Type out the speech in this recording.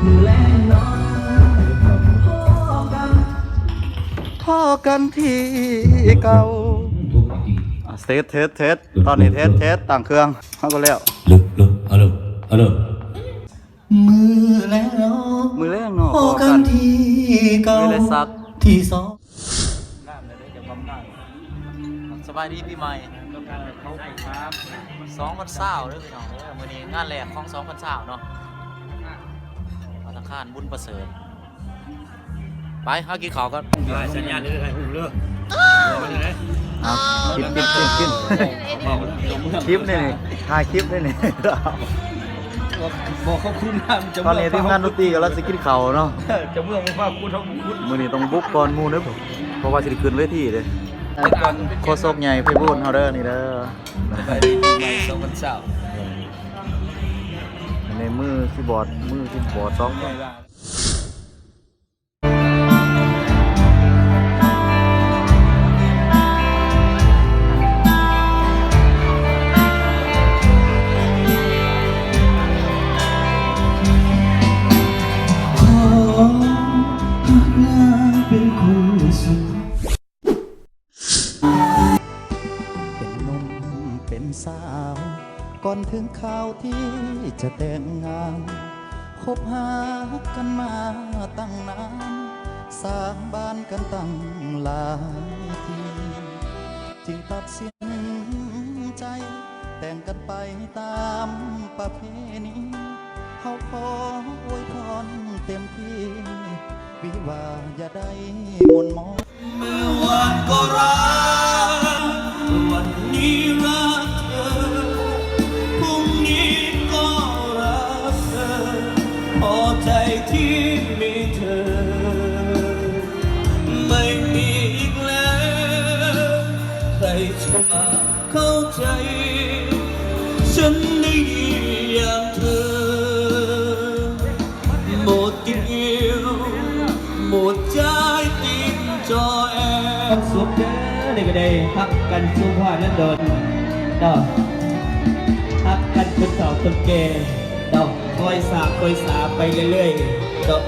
ມື້ແລງເນາະ ພໍ້ກັນ ພໍ້ກັນທີ່ເກົ່າ. ອ່າ ເທສ ເທສ ເທສ ຕອນນີ້ເທສ ເທສ ຕັ້ງເຄື່ອງ ເຮົາກໍແລ້ວ. ເລີ ເລີ ຮັລໂຫຼ ຮັລໂຫຼ. ມື້ແລງເນາະ ມື້ແລງເນາະ ພໍ້ກັນທີ່ເກົ່າ ມີແລະສັກ ທີ່ສອງ. ສະບາຍດີປີໃໝ່ສອງພັນຊາວເດີພີ່ນ້ອງເດີ. ມື້ນີ້ງານແລກຂອງສອງພັນຊາວເນາະ ພັດຕາຄານບຸນປະເສີດ. ໄປ ເຮົາກິນເຂົ້າກ່ອນ. ສັນຍານເດີ ຖ່າຍຮູບເດີ. ເອົາ ກິນ ກິນ ກິນ ກິນ. ຄລິບນີ້ ຖ່າຍຄລິບນີ້. ບໍ່ ເຂົາຄູນນຳ ຕອນນີ້ທີມງານດົນຕີກຳລັງຊິກິນເຂົ້າເນາະ. ເຈົ້າເມືອງບໍ່ພາຄູນ ເຮົາບໍ່ຄູນ. ມື້ນີ້ຕ້ອງບຸກກ່ອນໝູ່ເດີ ເພາະວ່າຊິໄດ້ຂຶ້ນເວທີເດ້. ໂຄສົກໃຫຍ່ໄພບູນເຮົາເດີ ນີ້ເດີ. ສະບາຍດີປີໃໝ່ສອງພັນຊາວ. ໃນມືຄີບອດ ມືຄີບອດສອງຄົນ. ຂໍຮັກນາງເປັນຄູ່ສຸດ. ເປັນໜຸ່ມເປັນສາວ ກ່ອນເຖິງຄາວທີ່ຈະແຕ່ງງານ ຄົບຫາກັນມາຕັ້ງນານ ສ້າງບ້ານກັນຕັ້ງຫຼາຍປີ ຈຶ່ງຕັດສິນໃຈແຕ່ງກັນໄປຕາມປະເພນີ ເຮົາຂໍອວຍພອນເຕັມທີ່ ວິວາຢ່າໄດ້ໝົນໝອງ. เมื่อวานก็รัก วันนี้รักเธอ พรุ่งนี้ก็รักเธอ พอใจที่มีเธอ ไม่มีอีกแล้ว ใครจะมาเข้าใจ ฉันได้อย่างเธอ หมดเดียว หมดใจติดจอแอร์ ຄວາມສຸກເດີ ນີ້ກໍໄດ້ຮັກກັນສູ່ພາກນັ້ນດອນເນາະ ຮັກກັນຈົນເຖົ້າຈົນແກ່ເນາະ ຄ່ອຍສາຄ່ອຍສາໄປເລື້ອຍໆເນາະ.